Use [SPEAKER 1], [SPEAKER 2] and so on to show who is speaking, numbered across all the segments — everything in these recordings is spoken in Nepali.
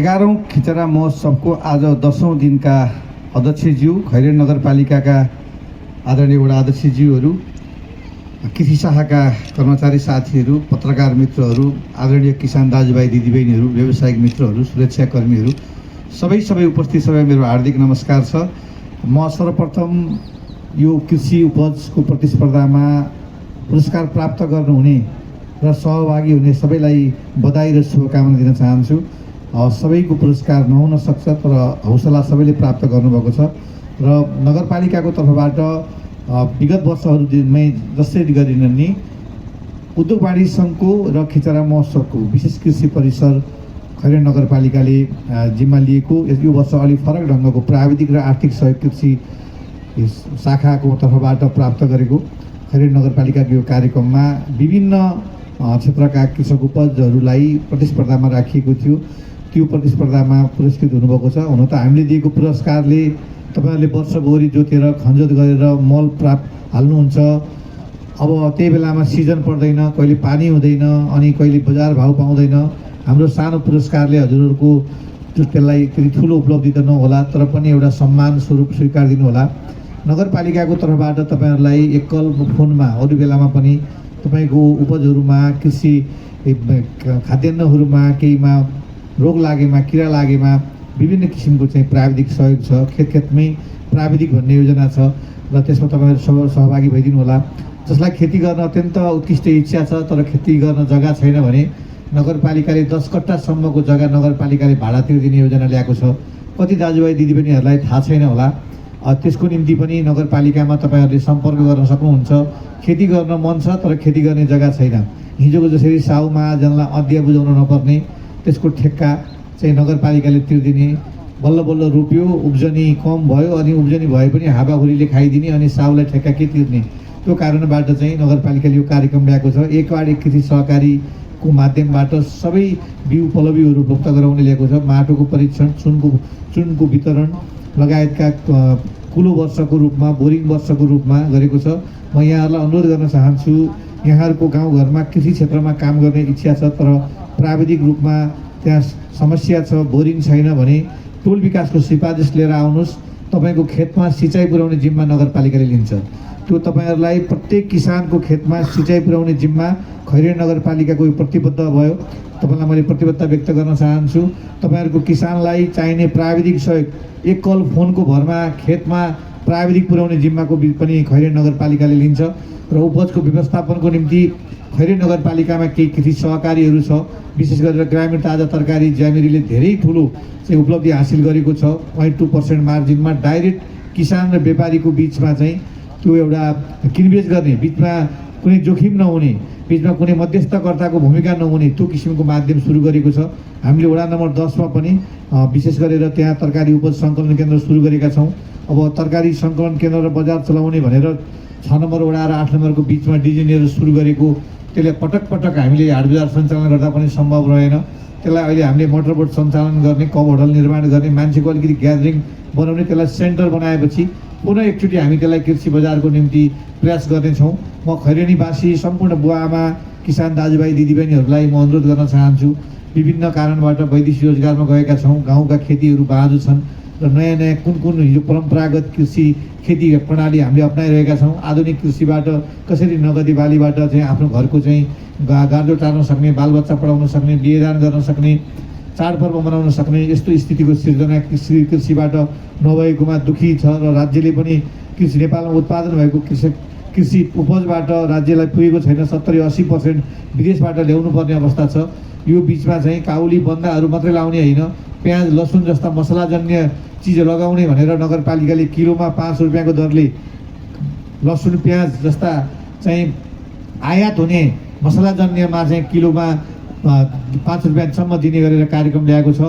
[SPEAKER 1] 11औं खिचरा महोत्सवको आज 10औं दिनका अध्यक्षज्यू, खैरेनी नगरपालिकाका आदरणीय वडा अध्यक्षज्यूहरू, कृषि शाखाका कर्मचारी साथीहरू, पत्रकार मित्रहरू, आदरणीय किसान दाजुभाइ दिदीबहिनीहरू, व्यावसायिक मित्रहरू, सुरक्षाकर्मीहरू, सबै उपस्थित सबै मेरो हार्दिक नमस्कार छ। म सर्वप्रथम यो कृषि उपजको प्रतिस्पर्धामा पुरस्कार प्राप्त गर्नुहुने र सहभागी हुने सबैलाई बधाई र शुभकामना दिन चाहन्छु। सबैको पुरस्कार नहुन सक्छ, तर हौसला सबैले प्राप्त गर्नुभएको छ र नगरपालिकाको तर्फबाट विगत वर्षहरूमै जसरी गरिन नि उद्योग वाणिज्य सङ्घको र खिचरा महोत्सवको विशेष कृषि परिसर खैरेनी नगरपालिकाले जिम्मा लिएको यो वर्ष अलिक फरक ढङ्गको प्राविधिक र आर्थिक सहयोग कृषि शाखाको तर्फबाट प्राप्त गरेको खैरेनी नगरपालिकाको यो कार्यक्रममा विभिन्न क्षेत्रका कृषक उपजहरूलाई प्रतिस्पर्धामा राखिएको थियो। त्यो प्रतिस्पर्धामा पुरस्कृत हुनुभएको छ। हुन त हामीले दिएको पुरस्कारले तपाईँहरूले वर्षभरि जोतेर खनजोत गरेर मल हाल्नुहुन्छ। अब त्यही बेलामा सिजन पर्दैन, कहिले पानी हुँदैन, अनि कहिले बजार भाउ पाउँदैन। हाम्रो सानो पुरस्कारले हजुरहरूको त्यसलाई त्यति ठुलो उपलब्धि त नहोला, तर पनि एउटा सम्मान स्वरूप स्वीकार दिनुहोला। नगरपालिकाको तर्फबाट तपाईँहरूलाई एकल फोनमा अरू बेलामा पनि तपाईँको उपजहरूमा, कृषि खाद्यान्नहरूमा, केहीमा रोग लागेमा, किरा लागेमा विभिन्न किसिमको चाहिँ प्राविधिक सहयोग छ। खेतमै प्राविधिक भन्ने योजना छ र त्यसमा तपाईँहरू सहभागी भइदिनु होला। जसलाई खेती गर्न अत्यन्त उत्कृष्ट इच्छा छ तर खेती गर्न जग्गा छैन भने नगरपालिकाले 10 कट्टासम्मको जग्गा नगरपालिकाले भाडा तिर्दिने योजना ल्याएको छ। कति दाजुभाइ दिदीबहिनीहरूलाई थाहा छैन होला। त्यसको निम्ति पनि नगरपालिकामा तपाईँहरूले सम्पर्क गर्न सक्नुहुन्छ। खेती गर्न मन छ तर खेती गर्ने जग्गा छैन। हिजोको जसरी साउ महाजनलाई अध्यय बुझाउन नपर्ने, त्यसको ठेक्का चाहिँ नगरपालिकाले तिर्दिने। बल्ल बल्ल रोप्यो, उब्जनी कम भयो, अनि उब्जनी भए पनि हावाहुरीले खाइदिने, अनि साउलाई ठेक्का के तिर्ने। त्यो कारणबाट चाहिँ नगरपालिकाले यो कार्यक्रम ल्याएको छ। एकवार एक कृषि सहकारीको माध्यमबाट सबै बिउ पलबिउहरू उपलब्ध गराउने ल्याएको छ। माटोको परीक्षण, चुनको वितरण लगायतका कुलो वर्षको रूपमा, बोरिङ वर्षको रूपमा गरेको छ। म यहाँहरूलाई अनुरोध गर्न चाहन्छु, यहाँहरूको गाउँघरमा कृषि क्षेत्रमा काम गर्ने इच्छा छ तर प्राविधिक रूपमा त्यहाँ समस्या छ, बोरिङ छैन भने टोल विकासको सिफारिस लिएर आउनुहोस्। तपाईँको खेतमा सिँचाइ पुर्याउने जिम्मा नगरपालिकाले लिन्छ। त्यो तपाईँहरूलाई प्रत्येक किसानको खेतमा सिँचाइ पुर्याउने जिम्मा खैरेनी नगरपालिकाको प्रतिबद्ध भयो। तपाईँलाई मैले प्रतिबद्धता व्यक्त गर्न चाहन्छु। तपाईँहरूको किसानलाई चाहिने प्राविधिक सहयोग एकल फोनको भरमा खेतमा प्राविधिक पुर्याउने जिम्माको पनि खैरेनी नगरपालिकाले लिन्छ र उपजको व्यवस्थापनको निम्ति खैरेनी नगरपालिकामा केही कृषि सहकारीहरू छ। विशेष गरेर ग्रामीण ताजा तरकारी ज्यामिरीले धेरै ठुलो चाहिँ उपलब्धि हासिल गरेको छ। 0.2% मार्जिनमा डाइरेक्ट किसान र व्यापारीको बिचमा चाहिँ त्यो एउटा किनबेच गर्ने, बिचमा कुनै जोखिम नहुने, बिचमा कुनै मध्यस्थकर्ताको भूमिका नहुने त्यो किसिमको माध्यम सुरु गरेको छ। हामीले वडा नम्बर 10 मा पनि विशेष गरेर त्यहाँ तरकारी उपज सङ्कलन केन्द्र सुरु गरेका छौँ। अब तरकारी सङ्कलन केन्द्र र बजार चलाउने भनेर 6 नम्बर वडा र 8 नम्बरको बिचमा डिजाइनहरू सुरु गरेको, त्यसले पटक पटक हामीले हाट बजार सञ्चालन गर्दा पनि सम्भव रहेन। त्यसलाई अहिले हामीले मोटरबोट सञ्चालन गर्ने, कब होटल निर्माण गर्ने, मान्छेको अलिकति ग्यादरिङ बनाउने, त्यसलाई सेन्टर बनाएपछि पुनः एकचोटि हामी त्यसलाई कृषि बजारको निम्ति प्रयास गर्नेछौँ। म खैरेनीवासी सम्पूर्ण बुवा आमा, किसान दाजुभाइ दिदीबहिनीहरूलाई म अनुरोध गर्न चाहन्छु, विभिन्न कारणबाट वैदेशिक रोजगारमा गएका छौँ, गाउँका खेतीहरू बाँझो छन् र नयाँ नयाँ कुन हिजो परम्परागत कृषि खेती प्रणाली हामीले अप्नाइरहेका छौँ। आधुनिक कृषिबाट कसरी नगदी बालीबाट चाहिँ आफ्नो घरको चाहिँ गार्दो टार्न सक्ने, बालबच्चा पढाउन सक्ने, बिहेदान गर्न सक्ने, चाडपर्व मनाउन सक्ने यस्तो स्थितिको सिर्जना कृषिबाट नभएकोमा दुःखी छ र राज्यले पनि कृषि नेपालमा उत्पादन भएको कृषि उपजबाट राज्यलाई पुगेको छैन। 70-80% विदेशबाट ल्याउनु पर्ने अवस्था छ। यो बिचमा चाहिँ काउली बन्दाहरू मात्रै लाउने होइन, प्याज लसुन जस्ता मसलाजन्य चिज लगाउने भनेर नगरपालिकाले किलोमा 5 रुपियाँको दरले लसुन प्याज जस्ता चाहिँ आयात हुने मसलाजन्यमा चाहिँ किलोमा 5 रुपियाँसम्म दिने गरेर कार्यक्रम ल्याएको छ।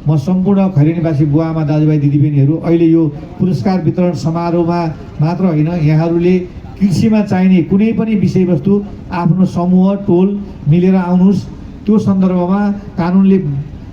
[SPEAKER 1] म सम्पूर्ण खैरेनीवासी बुवा आमा दाजुभाइ दिदीबहिनीहरू अहिले यो पुरस्कार वितरण समारोहमा मात्र होइन, यहाँहरूले कृषिमा चाहिने कुनै पनि विषयवस्तु आफ्नो समूह टोल मिलेर आउनुहोस्। त्यो सन्दर्भमा कानुनले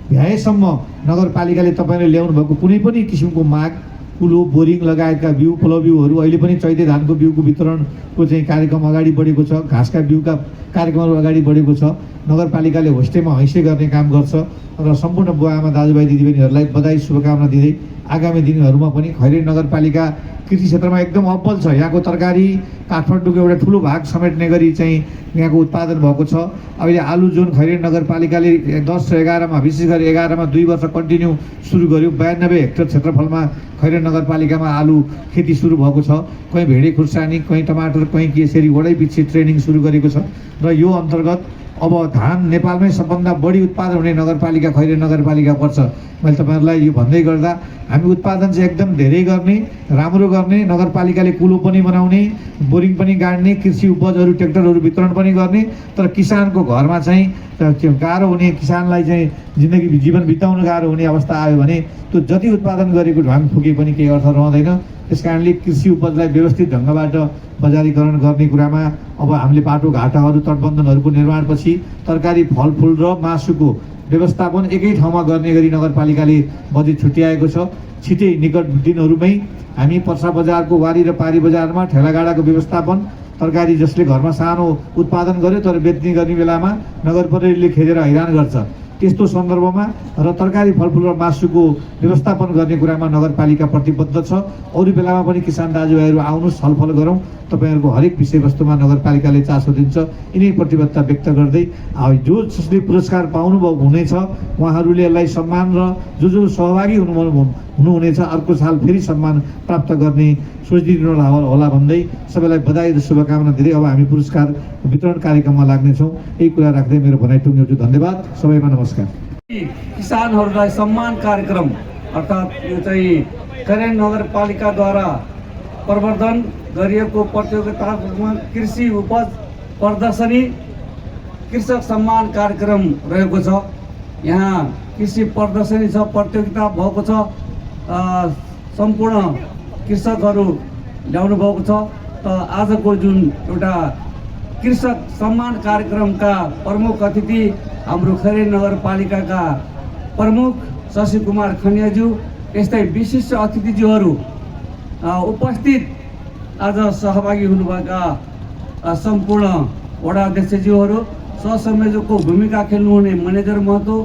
[SPEAKER 1] भ्याएसम्म नगरपालिकाले तपाईँले ल्याउनु भएको कुनै पनि किसिमको माग कुलो बोरिङ लगायतका बिउ प्लबिउहरू अहिले पनि चैते धानको बिउको वितरणको चाहिँ कार्यक्रम अगाडि बढेको छ। घाँसका बिउका कार्यक्रमहरू अगाडि बढेको छ। नगरपालिकाले होस्टेमा हैसे गर्ने काम गर्छ र सम्पूर्ण बुवाआमा दाजुभाइ दिदीबहिनीहरूलाई बधाई शुभकामना दिँदै आगामी दिनहरूमा पनि खैरेनी नगरपालिका कृषि क्षेत्रमा एकदम अब्बल छ। यहाँको तरकारी काठमाडौँको एउटा ठुलो भाग समेट्ने गरी चाहिँ यहाँको उत्पादन भएको छ। अहिले आलु जोन खैरेनी नगरपालिकाले 10 र 11मा विशेष गरी 11मा 2 वर्ष कन्टिन्यू सुरु गर्यो। 92 हेक्टर क्षेत्रफलमा खैरेनी नगरपालिकामा आलु खेती सुरु भएको छ। कहीँ भेडे खुर्सानी, कहीँ टमाटर, कहीँ केसरी वडै पछि ट्रेनिङ सुरु गरेको छ र यो अन्तर्गत अब धान नेपालमै सबभन्दा बढी उत्पादन हुने नगरपालिका खैरेनी नगरपालिका पर्छ। मैले तपाईँहरूलाई यो भन्दै गर्दा हामी उत्पादन चाहिँ एकदम धेरै गर्ने, राम्रो गर्ने, नगरपालिकाले कुलो पनि बनाउने, बोरिङ पनि गाड्ने, कृषि उपजहरू ट्र्याक्टरहरू वितरण पनि गर्ने। तर किसानको घरमा चाहिँ गाह्रो हुने, किसानलाई चाहिँ जिन्दगी जीवन बिताउन गाह्रो हुने अवस्था आयो भने त्यो जति उत्पादन गरेको ढाङ फुके पनि केही अर्थ रहँदैन। त्यस कारणले कृषि उपजलाई व्यवस्थित ढङ्गबाट बजारीकरण गर्ने कुरामा अब हामीले बाटोघाटाहरू तटबन्धनहरूको निर्माणपछि तरकारी फलफुल र मासुको व्यवस्थापन एकै ठाउँमा गर्ने गरी नगरपालिकाले बजेट छुट्याएको छ। छिटै निकट दिनहरूमै हामी पर्सा बजारको वारी र पारी बजारमा ठेलागाडाको व्यवस्थापन, तरकारी जसले घरमा सानो उत्पादन गर्यो तर बेच्ने गर्ने बेलामा नगर प्रहरीले खेदेर हैरान गर्छ, त्यस्तो सन्दर्भमा र तरकारी फलफुल र मासुको व्यवस्थापन गर्ने कुरामा नगरपालिका प्रतिबद्ध छ। अरू बेलामा पनि किसान दाजुभाइहरू आउनुहोस्, छलफल गरौँ। तपाईँहरूको हरेक विषयवस्तुमा नगरपालिकाले चासो दिन्छ। यिनै प्रतिबद्धता व्यक्त गर्दै जो जसले पुरस्कार पाउनुभयो हुनेछ उहाँहरूले यसलाई सम्मान र जो सहभागी हुनुहुनेछ अर्को साल फेरि सम्मान प्राप्त गर्ने सोचिदिनु होला भन्दै सबैलाई बधाई र शुभकामना दिँदै अब हामी पुरस्कार वितरण कार्यक्रममा लाग्नेछौँ। यही कुरा राख्दै मेरो भनाइ टुङ्ग्याउँछु। धन्यवाद, सबैमा नमस्कार।
[SPEAKER 2] किसानहरूलाई सम्मान कार्यक्रम अर्थात् यो चाहिँ खैरेनी नगरपालिकाद्वारा प्रवर्धन गरिएको प्रतियोगितामा कृषि उपज प्रदर्शनी कृषक सम्मान कार्यक्रम रहेको छ। यहाँ कृषि प्रदर्शनी छ, प्रतियोगिता भएको छ, सम्पूर्ण कृषकहरू ल्याउनु भएको छ। त आजको जुन एउटा कृषक सम्मान कार्यक्रमका प्रमुख अतिथि हाम्रो खैरेनी नगरपालिकाका प्रमुख शशि कुमार खनियाज्यू, यस्तै विशिष्ट अतिथिज्यूहरू उपस्थित आज सहभागी हुनुभएका सम्पूर्ण वडा अध्यक्षज्यूहरू, सहसंयोजकको भूमिका खेल्नुहुने मनेजर महतो,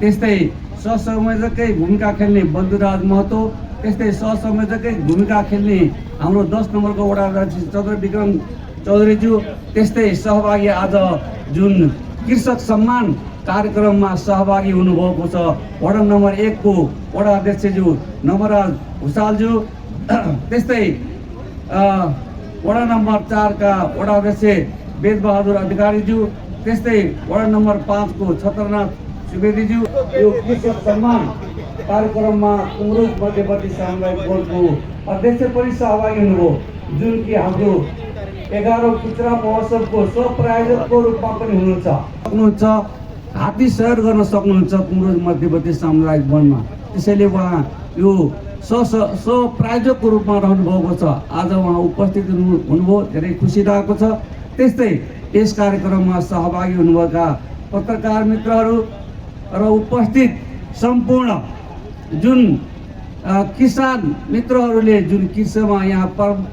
[SPEAKER 2] त्यस्तै सहसंयोजकै भूमिका खेल्ने बन्धुराज महतो, त्यस्तै सहसंयोजकै भूमिका खेल्ने हाम्रो 10 नम्बरको वडा अध्यक्ष चन्द्र विक्रम चौधरीज्यू, त्यस्तै सहभागी आज जुन कृषक सम्मान कार्यक्रममा सहभागी हुनुभएको छ वडा नम्बर 1 को वडा अध्यक्षज्यू नवराज भुषालज्यू, त्यस्तै वडा नम्बर 4 का वडा अध्यक्ष वेदबहादुर अधिकारीज्यू, त्यस्तै वडा नम्बर 5 को छत्रनाथ सुवेदीज्यू। यो कृषक सम्मान कार्यक्रममा कुमरुज मध्यवर्ती सामुदायिक बोर्डको अध्यक्ष पनि सहभागी हुनुभयो, जुन कि हाम्रो 11औं किचरा महोत्सवको सहप्रायोजकको रूपमा पनि हुनुहुन्छ। हात्ती सहयोग गर्न सक्नुहुन्छ कुमरुज मध्यवर्ती सामुदायिक वनमा, त्यसैले उहाँ यो सहप्रायोजकको रूपमा रहनु भएको छ। आज उहाँ उपस्थित हुनुभयो, धेरै खुसी लागेको छ। त्यस्तै यस कार्यक्रममा सहभागी हुनुभएका पत्रकार मित्रहरू र उपस्थित सम्पूर्ण जुन किसान मित्रहरूले जुन कृषिमा यहाँ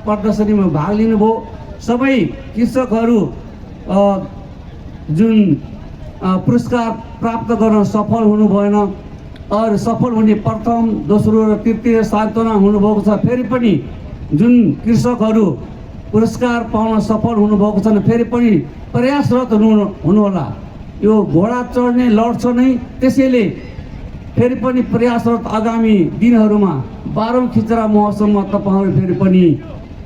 [SPEAKER 2] प्रदर्शनीमा भाग लिनुभयो, सबै कृषकहरू जुन पुरस्कार प्राप्त गर्न सफल हुनु भएन और सफल हुने प्रथम, दोस्रो र तृतीय सान्त्वना हुनुभएको छ। फेरि पनि जुन कृषकहरू पुरस्कार पाउन सफल हुनुभएको छन् फेरि पनि प्रयासरत हुनुहोला। यो घोडा चढ्ने लड्छ नै, त्यसैले फेरि पनि प्रयासरत आगामी दिनहरूमा 12औं खिचरा महोत्सवमा तपाईँहरू फेरि पनि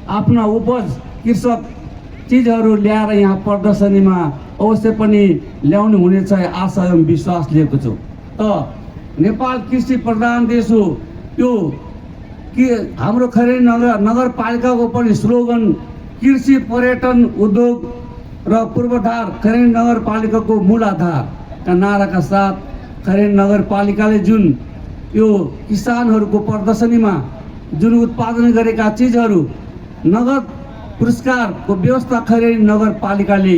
[SPEAKER 2] आफ्ना उपज कृषक चिजहरू ल्याएर यहाँ प्रदर्शनीमा अवश्य पनि ल्याउनु हुनेछ आशा एवं विश्वास लिएको छु। त नेपाल कृषि प्रधान देश हो, यो कि हाम्रो खैरेनी नगरपालिकाको पनि स्लोगन कृषि पर्यटन उद्योग र पूर्वाधार खैरेनी नगरपालिकाको मूलाधारका नाराका साथ खैरेनी नगरपालिकाले जुन यो किसानहरूको प्रदर्शनीमा जुन उत्पादन गरेका चिजहरू नगद पुरस्कारको व्यवस्था खैरेनी नगरपालिकाले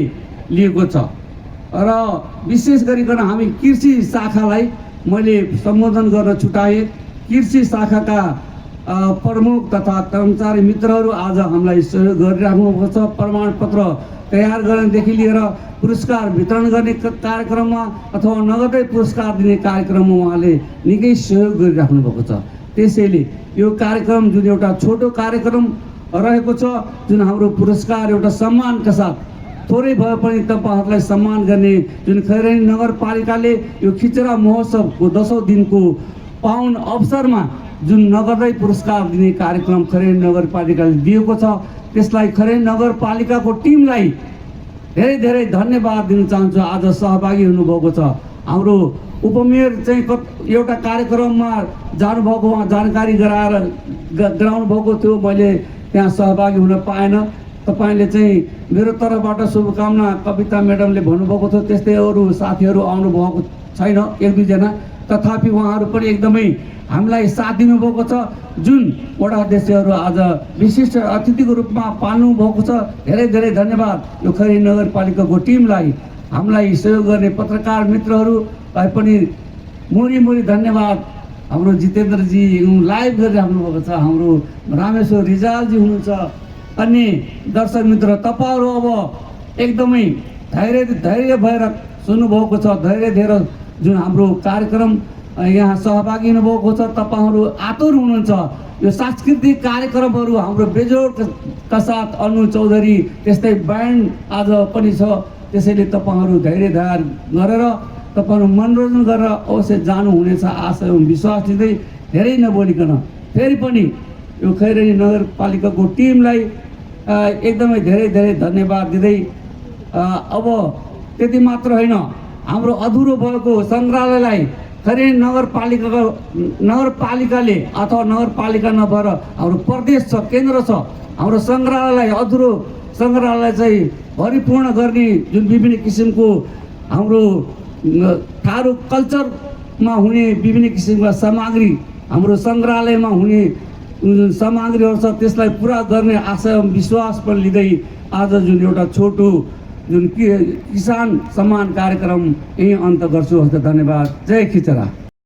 [SPEAKER 2] लिएको छ। र विशेष गरिकन हामी कृषि शाखालाई मैले सम्बोधन गर्न छुटाएँ। कृषि शाखाका प्रमुख तथा कर्मचारी मित्रहरू आज हामीलाई सहयोग गरिराख्नु भएको छ। प्रमाणपत्र तयार गर्नेदेखि लिएर पुरस्कार वितरण गर्ने कार्यक्रममा अथवा नगदै पुरस्कार दिने कार्यक्रममा उहाँले निकै सहयोग गरिराख्नु भएको छ। त्यसैले यो कार्यक्रम जुन एउटा छोटो कार्यक्रम रहेको छ, जुन हाम्रो पुरस्कार एउटा सम्मानका साथ थोरै भए पनि तपाईँहरूलाई सम्मान गर्ने जुन खैरेनी नगरपालिकाले यो खिचरा महोत्सवको 10औं दिनको पावन अवसरमा जुन नगदै पुरस्कार दिने कार्यक्रम खैरेनी नगरपालिकाले दिएको छ, त्यसलाई खैरेनी नगरपालिकाको टिमलाई धेरै धेरै धन्यवाद दिन चाहन्छु। आज सहभागी हुनुभएको छ। हाम्रो उपमेयर चाहिँ एउटा कार्यक्रममा जानुभएको, उहाँ जानकारी गराउनु भएको थियो, मैले त्यहाँ सहभागी हुन पाएन। तपाईँले चाहिँ मेरो तर्फबाट शुभकामना कविता म्याडमले भन्नुभएको थियो, त्यस्तै अरू साथीहरू आउनुभएको छैन, एक दुईजना, तथापि उहाँहरू पनि एकदमै हामीलाई साथ दिनुभएको छ। जुन वडा अध्यक्षहरू आज विशिष्ट अतिथिको रूपमा पाल्नु भएको छ, धेरै धेरै धन्यवाद। यो खैरेनी नगरपालिकाको टिमलाई, हामीलाई सहयोग गर्ने पत्रकार मित्रहरूलाई पनि मुरी मुरी धन्यवाद। हाम्रो जितेन्द्रजी लाइभ गरिराख्नु भएको छ, हाम्रो रामेश्वर रिजालजी हुनुहुन्छ, अन्य दर्शक मित्र तपाईँहरू अब एकदमै धैर्य भएर सुन्नुभएको छ। धैर्य दिएर जुन हाम्रो कार्यक्रम यहाँ सहभागी हुनुभएको छ, तपाईँहरू आतुर हुनुहुन्छ। यो सांस्कृतिक कार्यक्रमहरू हाम्रो बेजोडका साथ अनु चौधरी, त्यस्तै ब्यान्ड आज पनि छ। त्यसैले तपाईँहरू धैर्य धार गरेर तपाईँहरू मनोरञ्जन गरेर अवश्य जानुहुनेछ आशा एवं विश्वास दिँदै धेरै नबोलिकन फेरि पनि यो खैरेनी नगरपालिकाको टिमलाई एकदमै धेरै धेरै धन्यवाद दिँदै अब त्यति मात्र होइन, हाम्रो अधुरो भएको सङ्ग्रहालयलाई खैरेनी नगरपालिकाले अथवा नगरपालिका नभएर हाम्रो प्रदेश छ, केन्द्र छ, हाम्रो सङ्ग्रहालय अधुरो सङ्ग्रहालय चाहिँ भरिपूर्ण गर्ने जुन विभिन्न किसिमको हाम्रो थारू कल्चरमा हुने विभिन्न किसिमका सामग्री, हाम्रो सङ्ग्रहालयमा हुने जुन सामग्रीहरू छ, त्यसलाई पुरा गर्ने आशा एवं विश्वास पनि लिँदै आज जुन एउटा छोटो जुन किसान सम्मान कार्यक्रम यही अन्त गर्छु। धन्यवाद। जय खिचरा।